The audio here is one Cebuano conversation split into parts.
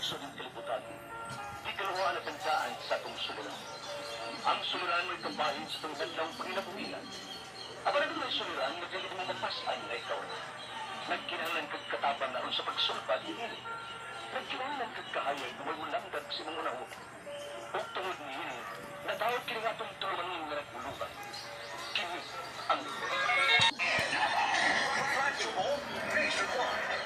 lisod ng kalibutan, gikaluwa na tandaan sa atong suluran. Ang suluran mo'y kabahin sa itong hadlong panginabuhian. Apan ang may suluran, nagdali mo mapasan na ikaw na. Nagkinahanglan kag katabang aron sa pagsulbad niini. Nagkinahanglan kag kahayag na may mulanggag sa imong unahon. Ug tungod niini, natawag kini nga atong tulumanon nga nagulugan. Kini ang Nationwide.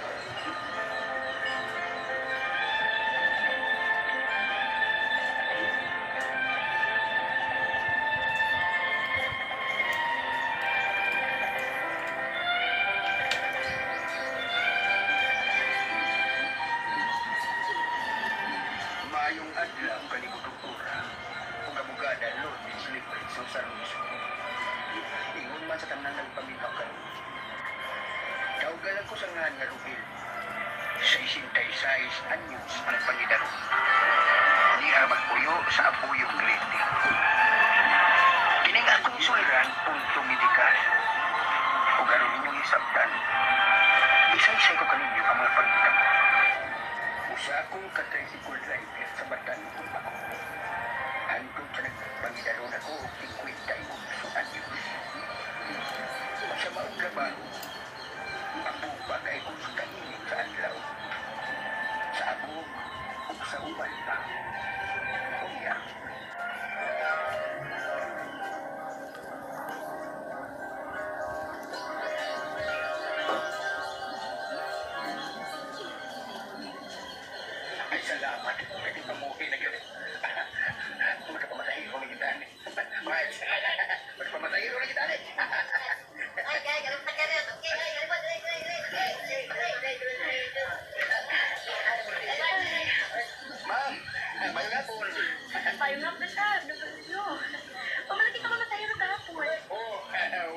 Maayong adlaw kanimo, doktora ug abogada Lourdes Libre sa Lungsod. Ingon man sa tanan nagpaminaw karon. Tawgalan ko sa ngalan nga Rubil. 66 anyos ang pangidaron. Diha magpuyo sa Abuyog, Leyte. Kining akong suliran punto medikal. Ug aron ninyong hisabtan, isaysay ko kaninyo ang mga panghitabo. Usa akong ka-tricycle driver sa batan-ong ako. Hantod sa nagpangidaron ako og 58 anyos. Sa maong trabaho, abo pa kay ko sa kainit sa adlaw. Sa abog ug sa uban pa. Unya, ay salamat. Kay pamuhi na gyud. Magpamasahiro na kita ni. Miles, magpamasahiro na kita ni. Ay, ay, ganun pa ka rin. Okay, ay, ay, ay, ay, ay, ay, ay, ay, ay. Ma'am, maayong hapon. Payo nga ba siya? Nagkagulo. Pamalaki ka mga tayo kahapon. Oh,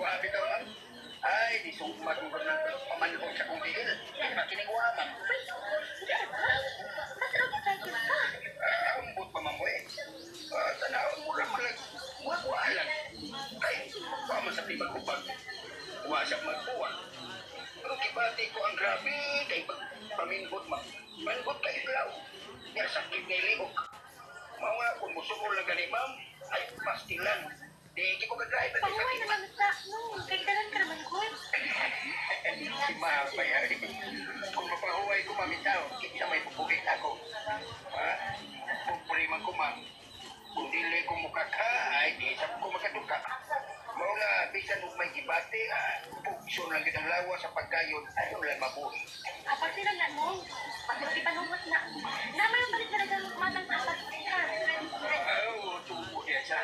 wa bitaw, ma'am. Ay, di sugma kong pamanhod sa kong tiil. Makinig wa, ma'am. Uy, hindi ba? Basta raw tricycle ka. Ambot pa, ma'am, eh. Tanawon mo lang malag. Wa lang. Ay, wa man sa maghubag. Wa siya magbuwa. Pero gibati ko ang grabe kay paminhod, ma'am. Manhod kay ilaw. Nga sakit nga ilihok. Mao nga kung musuol lang gani, ma'am, ay pastilan. Di ko ka-drive at Pahuway sakit. na lang sa, no, kay dalan ka naman ko. Si ma'am, bayari. Kung mapahuway ko, ma'am, itaw, kinsa may pupugit ako. Ah, pobre man ko, ma'am. Kung dili ko mukaka, ay di sa ko makatuka. Mao nga, bisan og may gibati, pugso lang gid ang lawa sa pagkayon, ayon lang mabuhi. Apat sila na mo. Pag panungot na. Naman ang balik na nagang kumatang sa apat ka. Oh, tubo niya sa.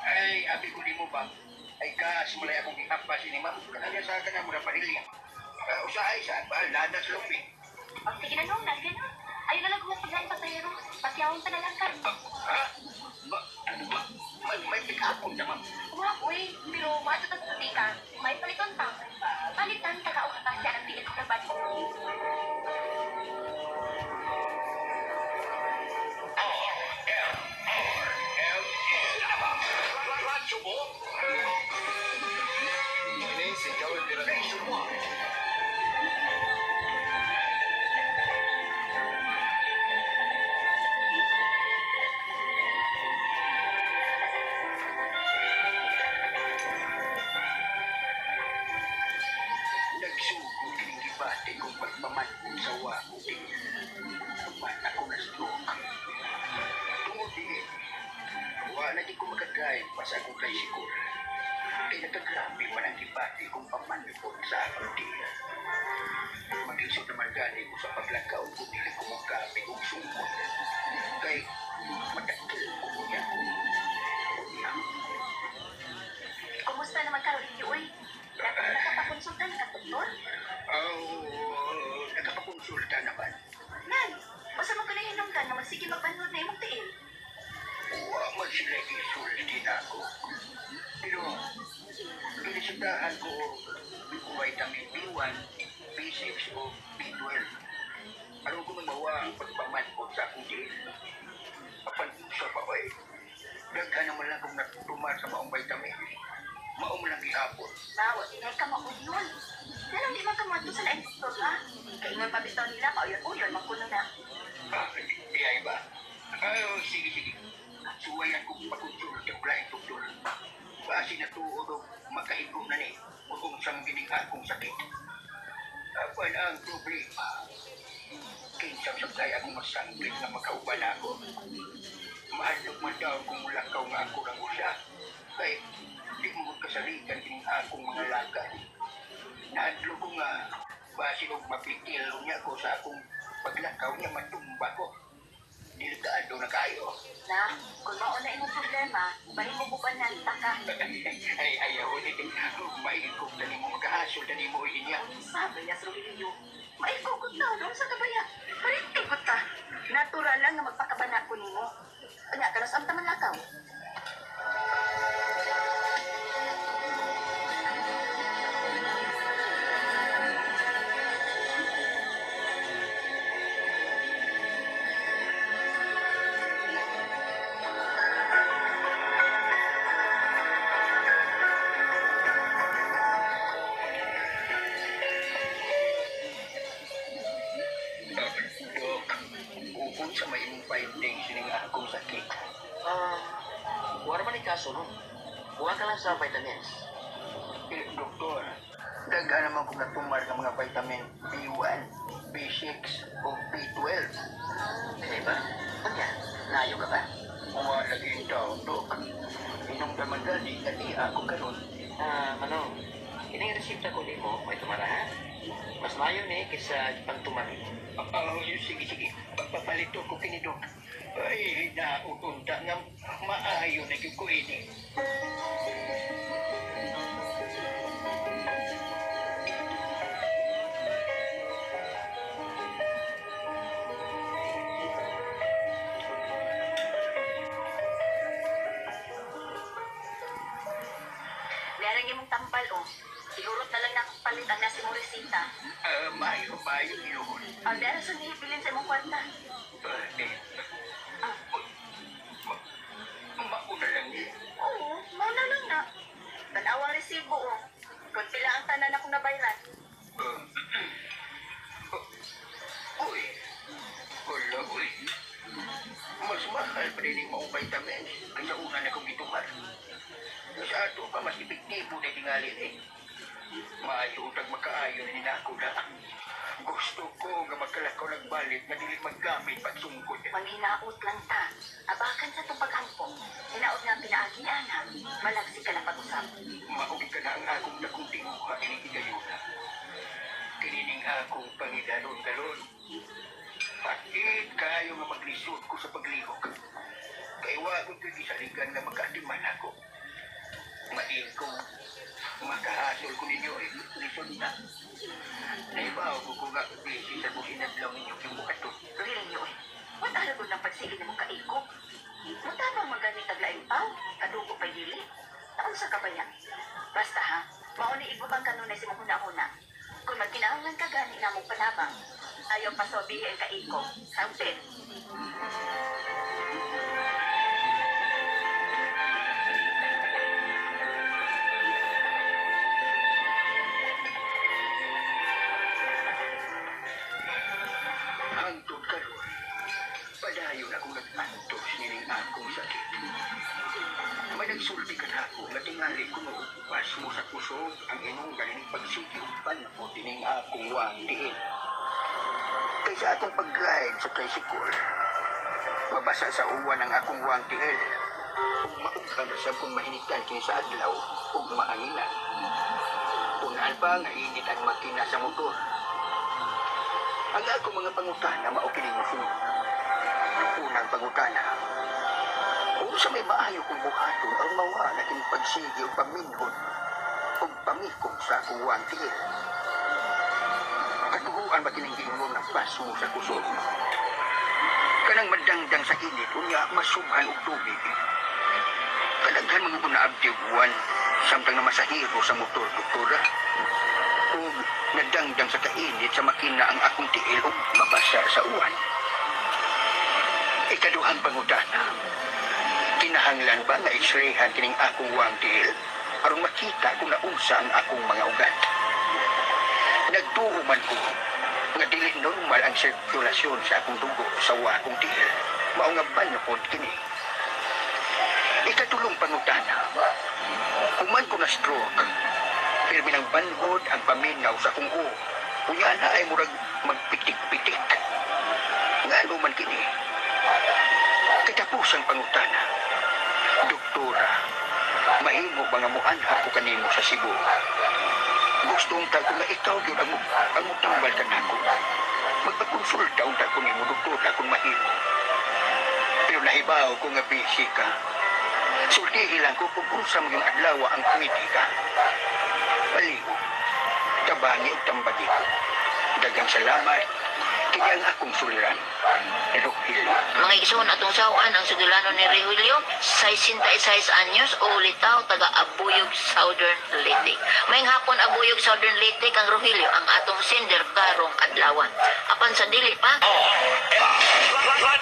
Ay, abi ko nimo ba? Ay, gas mo lang akong gihampas ini, ma'am. Kaya sa akin mo na parilya. Usahay sa bahala na sa lupi. O sige na nung, nalgan. Ayaw na lang kumapaglain pasahero. Pasyawang pa na lang ka. Ha? Ba, ano ba? May pick-upon na, ma'am. Wa, uy, pero mato ta sa butika. May paliton ta. Palitan ta ka o kapasya ang tiil ko na. Radyo mo? Ini si Joey Piranha. Nationwide. Nagsugod kining gibati kong pagmamanhod sa wako tiil. Tuman ako na stroke. Tungod diin, wa na di ko makadrive pa sa akong tricycle. Kay nakagrabe man ang gibati kong pamanhod sa akong tiil. Maglisod naman gani ko sa paglakaw kung dili ko mogabi og sungkod. Kay madakil ko niya. Unya, Kumusta naman karon iki, uy? Dapat nakapakonsulta na ka, doktor? Oh, nakapakonsulta naman. Nan, basta mo ka na hinungdan na magsige magpanhod na imong tiil. Wa man sila isulti na ako. Pero, ginisitahan ko og vitamin B1, B6 o B12. Aron ko mawa ang pagpamanhod sa akong tiil. Apan sa pa oy, daghan naman lang kong natuma sa maong vitamin. Mao man lang gihapon. Na, wa tinay ka mauyon. Nanong di man ka moadto sa laing doktor, ha? Kay ingon pa bitaw nila, pauyon-uyon man kuno na. Di ay ba? Ay, oh, sige, sige. Suwayan kong pakonsulta og laing doktor. Basi na tuod og makahigo na ni kung unsa man gining akong sakit. Apan ang problema, kinsa sa kaya akong masangpit nga makauban ako. Mahadlok man daw kung mulakaw nga ako lang usa. Kay di mo kasaligan kining akong mga lakad. Nahadlok ko nga basi og mapikil niya ko sa akong paglakaw niya matumba ko. Delikado na kayo. Na, kung mao na imong problema, mahimo ko ba ta ka? Ay, ayaw. Maikog na nimo, magkahasol na nimo niya. Sabi niya sa Rogelio, maikog na, doon sa kabaya. Parintikot ka. Natural lang nga magpakabana ko nimo. Kanya, kanos ang taman lakaw. Dok, ukon sa may imong findings sining akong sakit. Wala man ni kaso, no? Buha ka lang sa vitamins. Eh, doktor, daghan naman kong natumar ng mga vitamin B1, B6, o B12. Hindi ba? Unya, naayo ka ba? Wa lagi yung taon, Dok. Inumdaman gani, dali ako karon. Manong, ining resita ko nimo, may tumara ha? Mas mayo ni kaysa pangtumari. Sige, sige. Pagpapalito ko kini, Dok. Ay, nauunta nga maayo na gyud ko ini. Meron imong tambal, oh. Sigurot na lang na akong palit ang nasa imong resita. Maayo, maayo yun. Ang meron sa nihibilin sa imong kwarta. Eh, mauna lang eh. Oo, mauna lang na. Tanaw ang resibo, oh. Kung pila ang tanan akong nabayran. Uy, wala, uy. Mas mahal pa rin yung mga vitamins kaysa una na kong gitumar. Sa ato pa, mas epektibo na tingali eh. Maayo utag makaayo ni nako na. Gusto ko nga magkalakaw nagbalik nga dili maggamit pagsungkod. Manghinaot lang ta. Abakan sa itong paghampong. Hinaot nga pinaagi ana. Malagsi ka na pag-usap. Maugi ka na ang akong dakong tinguha ini higayuna. Kinining akong pangidaron-daron. Pakit kayo nga maglisod ko sa paglihok. Kay wa ko pwede saligan nga magkaatiman ako. Maikong makahasol ko ninyo eh. Lisod na. Naibaw ko ko nga busy sa businadlaw ninyo kay buhaton. Rogelio, eh. What aragon ng pagsigil na mong kaikog? Mutabang maganit taglaing paw, kadugo pa dili. Taon sa kabaya. Basta ha, mauni ibutang kanunay sa mong huna-huna. Kung magkinahanglan ka gani na mong panabang, ayaw pasobihi ang kaikog. Sampit. Hangtod karon, padayon akong nag-antos nining akong sakit. May nagsulti ka na ako nga tingali ko pas mo sa kusog ang imong ganining pagsigi ug panapot ining akong wang diin. Kay sa akong pag-ride sa tricycle, mabasa sa uwan ang akong wang tiil. Ug maughan ra sab kung mahinitan kini sa adlaw ug maanginan. Unaan pa nga init ang makina sa motor. Ang akong mga pangutana mao kini mosunod. Unang pangutana, unsa may maayo kong buhaton aron mawala kini pagsigi ug paminhod ug pamikog sa akong wang tiil? Katuguan ba kining giingon nga pasmo sa kusog? Kanang madangdang sa init unya masubhan og tubig. Kalaghan mga ko naabdi og uwan samtang namasahiro sa motor, doktora. Ug nadangdang sa kainit sa makina ang akong tiil ug mabasa sa uwan. Ikaduhang pangutana, kinahanglan ba nga x-rayhan kining akong wang tiil aron makita kung naunsa ang akong mga ugat? Nagtuo man ko Nga dili normal ang sirkulasyon sa akong dugo sa wa akong tiil. Mao nga banhod kini. Ikatulong pangutana. Human ko na stroke, pero binang banhod ang paminaw sa akong uo. Unya na ay murag magpitik-pitik. Ngano man kini? Katapusang pangutana. Doktora, mahimo ba nga muanha ko kanimo sa Cebu? Gusto unta ko nga ikaw gyud ang mutambal kanako. Magpakonsulta unta ko nimo, doktora, kung mahimo. Pero nahibaw ko nga busy ka. Sultihi lang ko kung unsa mo yung adlaw ang pwede ka. Palihog, tabangi ug tambagi ko. Daghang salamat. Kini ang akong suliran. Rogelio. Mga igsoon, atong sawan ang sugilano ni Rogelio, 66 anyos o litaw taga Abuyog, Southern Leyte. Maayong hapon, Abuyog, Southern Leyte, kang Rogelio ang atong sender karong adlaw. Apan sa dili pa,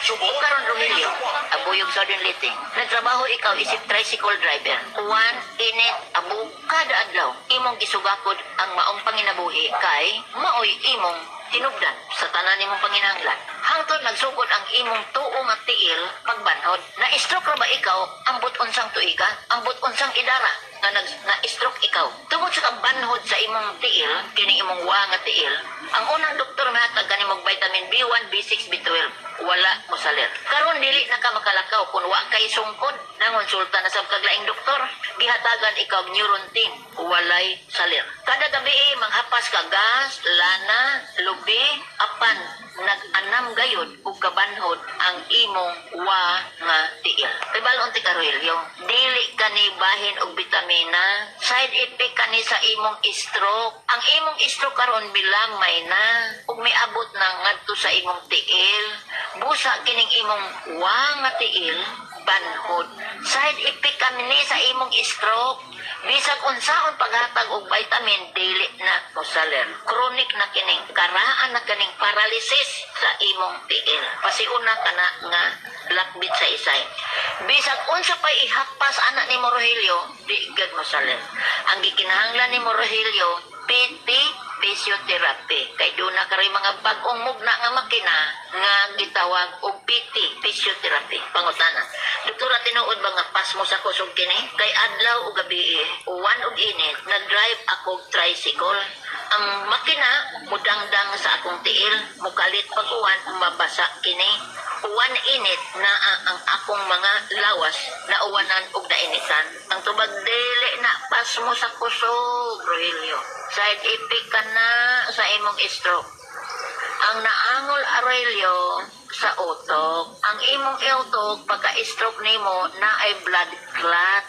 ug karon Rogelio, Abuyog, Southern Leyte. Nagtrabaho ikaw isip tricycle driver. Uwan, init, abo, kada adlaw imong gisugakod ang maong panginabuhi kay maoy imong tinubdan sa tanan nimong panginahanglan. Hangtod nagsugod ang imong tuo nga tiil pagbanhod. Na-stroke ra ba ikaw ambot unsang tuiga, ambot unsang idara nga nag na-stroke ikaw? Tungod sa kabanhod sa imong tiil, kining imong wa nga tiil, ang unang doktor mihatag kanimo og vitamin B1, B6, B12. Wala mosalir. Karon dili na ka makalakaw kung wa kay sungkod. Nangonsulta na sab kag laing doktor. Gihatagan ikaw og Neurontin. Walay salir. Kada gabi eh, manghapas ka gas, lana, lubi, apan nag-anam gayod og kabanhod ang imong wa nga tiil. Kay balon ti ka, Rogelio, dili kani bahin og bitamina, side effect kani sa imong stroke. Ang imong stroke karon milamay na ug miabot na ngadto sa imong tiil. Busa kining imong wa nga tiil banhod. Side effect kami ni sa imong stroke. Bisag unsaon paghatag og vitamin, dili na mosalir. Chronic na kining karaan na kining paralysis sa imong tiil. Pasiuna kana nga lakbit sa isay. Bisag unsa pa ihapas ana nimo, Rogelio, di gud mosalir. Ang gikinahanglan nimo, Rogelio, PT, physiotherapy. Kay duna karoy mga bag-ong mugna nga makina nga gitawag og PT, physiotherapy. Pangutana. Doktora, tinuod ba nga pasmo sa kusog kini? Kay adlaw o gabi, uwan og init, nag-drive ako og tricycle. Ang makina mudangdang sa akong tiil, mukalit pag uwan, mabasa kini. Uwan, init, naa ang akong mga lawas na uwanan og nainitan. Ang tubag, dili na pasmo sa kusog, Rogelio. Side effect ka na sa imong stroke. Ang naangol, Aurelio, sa utok. Ang imong utok, pagka-stroke nimo, na ay blood clot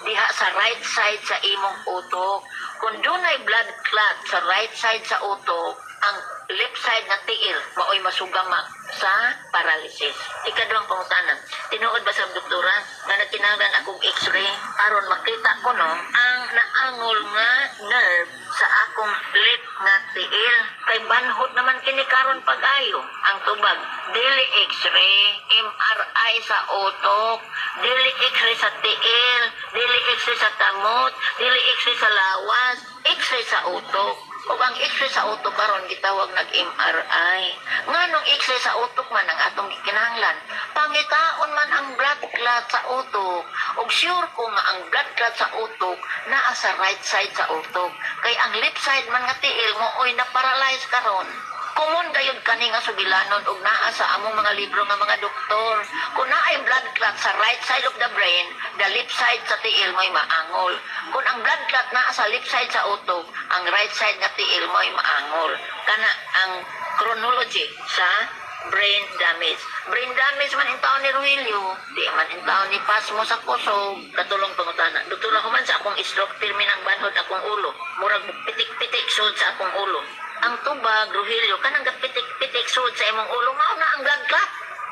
diha sa right side sa imong utok. Kung dunay blood clot sa right side sa utok, ang left side na tiil maoy masugamak sa paralysis. Ikaduhang pangutana, tinuod ba sa doktora nga nagkinahanglan akong x-ray aron makita ko no ang naangol nga nerve sa akong left nga tiil? Kay banhod naman kini karon pag-ayo. Ang tubag, dili x-ray, MRI sa utok, dili x-ray sa tiil, dili x-ray sa kamot, dili x-ray sa lawas, x-ray sa utok. Ug ang x-ray sa utok karon gitawag nag MRI. Nganong x-ray sa utok man ang atong gikinahanglan? Pangitaon man ang blood clot sa utok. Ug sure ko nga ang blood clot sa utok naa sa right side sa utok. Kay ang left side man nga tiil mo oy na paralyze karon. Common gayud kani nga sugilanon ug naa sa among mga libro nga mga doktor. Kung naay blood clot sa right side of the brain, the left side sa tiil mo'y maangol. Kung ang blood clot naa sa left side sa utok, ang right side nga tiil mo'y maangol. Kana ang chronology sa brain damage. Brain damage man intaon ni Rogelio, di man intaon ni pasmo sa kusog. Katulong pangutana. Doktora, human sa akong stroke, pirmi ng banhod akong ulo. Murag pitik-pitik sud sa akong ulo. Ang tubag, Rogelio, kanang pitik-pitik sud sa imong ulo, mao na ang blood clot.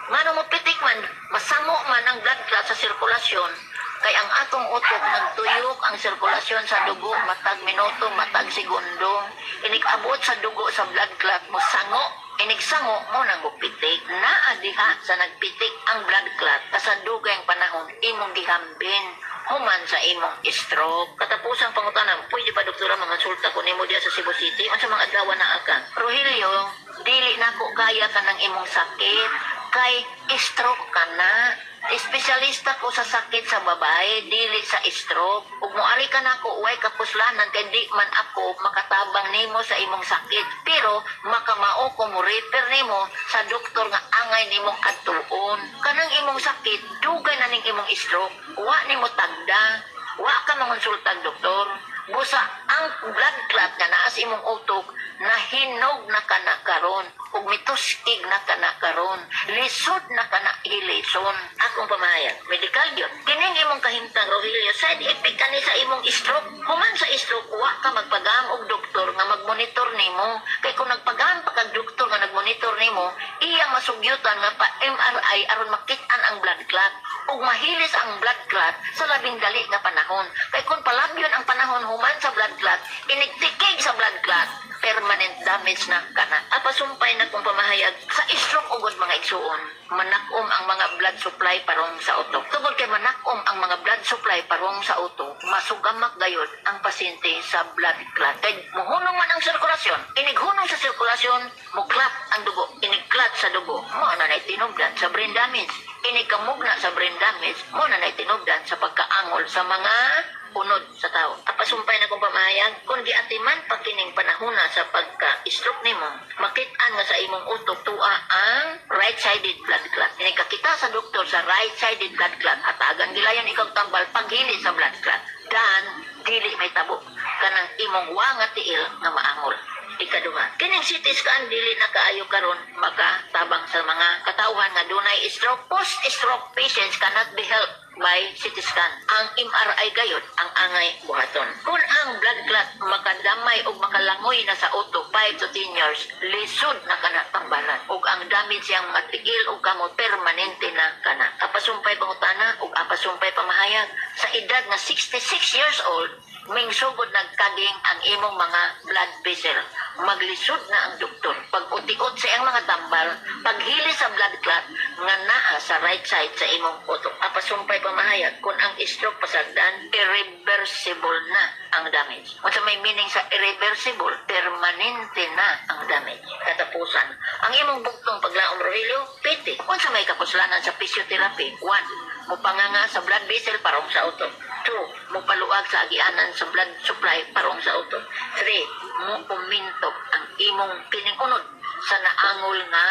Ngano mo pitik man, masango man ang blood clot sa sirkulasyon. Kay ang atong utok nagtuyok ang sirkulasyon sa dugo matag minuto, matag segundo. Inig abot sa dugo sa blood clot mo sango. Inig sango mo nang pitik. Naa diha sa nagpitik ang blood clot sa dugayng panahon imong gihambin human sa imong stroke. Katapusang pangutana, pwede pa, doktora, mga sulta ko nimo diya sa Cebu City? Unsa mga adlaw naa ka? Rogelio, nako kaya kanang imong sakit kay stroke ka na. Espesyalista ko sa sakit sa babae, dili sa stroke. Ug moari ka nako, way kapuslanan kay di man ako makatabang nimo sa imong sakit. Pero makamao ko mo refer nimo sa doktor nga angay nimong adtuon. Kanang imong sakit, dugay na ning imong stroke. Wa nimo tagda. Wa ka mangonsultag doktor. Busa ang blood clot nga naa sa imong utok, nahinog na kana karon ug mituskig na kana karon, lisod na kana hilison. Akong pamahayag, medical gyud kining imong kahimtang, Rogelio. Side effect kani sa imong stroke. Human sa stroke, wa ka magpagam og doktor nga magmonitor nimo, kay kung nagpagam pa kag doktor nga nagmonitor nimo, iyang masugyutan nga pa MRI aron makit-an ang blood clot ug mahilis ang blood clot sa labing dali nga panahon. Kay kung palabyon ang panahon human sa blood clot, inigtikig sa blood clot, permanent damage na kana. Apasumpay na kung pamahayag, sa stroke ugod, mga igsuon, manakom ang mga blood supply parong sa utok. Tungod kay manakom ang mga blood supply parong sa utok, masugamak gayod ang pasyente sa blood clot. Kay muhunong man ang sirkulasyon, inighunong sa sirkulasyon, muklap ang dugo, inig-clot sa dugo, mao na na'y tinubdan sa brain damage. Inigkamugna sa brain damage, mao na na'y tinubdan sa pagkaangol sa mga unod sa tao. Apasumpay na kong pamahayag, kung giatiman pa kining panahona sa pagka-stroke nimo, makit-an nga sa imong utok tuwa ang right-sided blood clot. Ini kakita sa doktor sa right-sided blood clot, hatagan gilayon ikaw tambal paghili sa blood clot. Dan, dili may tabo kanang imong wa nga tiil nga maangol. Ikaduha, kining CT scan dili na kaayo karon makatabang sa mga katawhan nga dunay stroke. Post-stroke patients cannot be helped by CT scan. Ang MRI gayod ang angay buhaton. Kung ang blood clot makadamay og makalangoy na sa utok 5 to 10 years, lisod na kana tambalan. Ug ang damage siyang mga tiil og kamot, permanente na kana. Apasumpay pangutana ug apasumpay pamahayag, sa edad nga 66 years old, mingsugod nagkaging ang imong mga blood vessel. Maglisod na ang doktor pag-utiot sa iyang mga tambal, paghili sa blood clot nga naa sa right side sa imong utok. Apasumpay pamahayag, kung ang stroke pasagdan, irreversible na ang damage. Unsa may meaning sa irreversible? Permanente na ang damage. Katapusan, ang imong bugtong paglaom, Rogelio, PT. Unsa may kapuslanan sa physiotherapy? 1. Mupanganga sa blood vessel parong sa utok. 2. Mupaluag sa agianan sa blood supply parong sa utok. 3. Muumintok ang imong kining unod sa naangol nga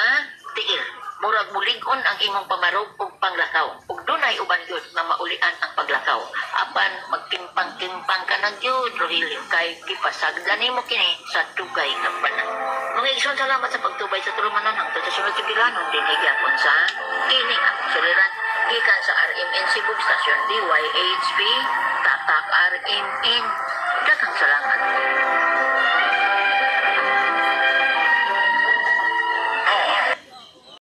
tiil. Murag mulig-on ang imong pamarog ug panglakaw. Ug dunay uban gyud nga maulian ang paglakaw. Apan magkimpang-kimpang ka na gyud, Rogelio, kay gipasagdan nimo kini sa dugay nga panahon. Mga igsoon, salamat sa pagtubay sa tulumanon hangtod sa sunod sugilanon dinhi gyapon sa kining akong suliran gikan sa RMN Cebu Station DYHP Tatak RMN. Daghang salamat.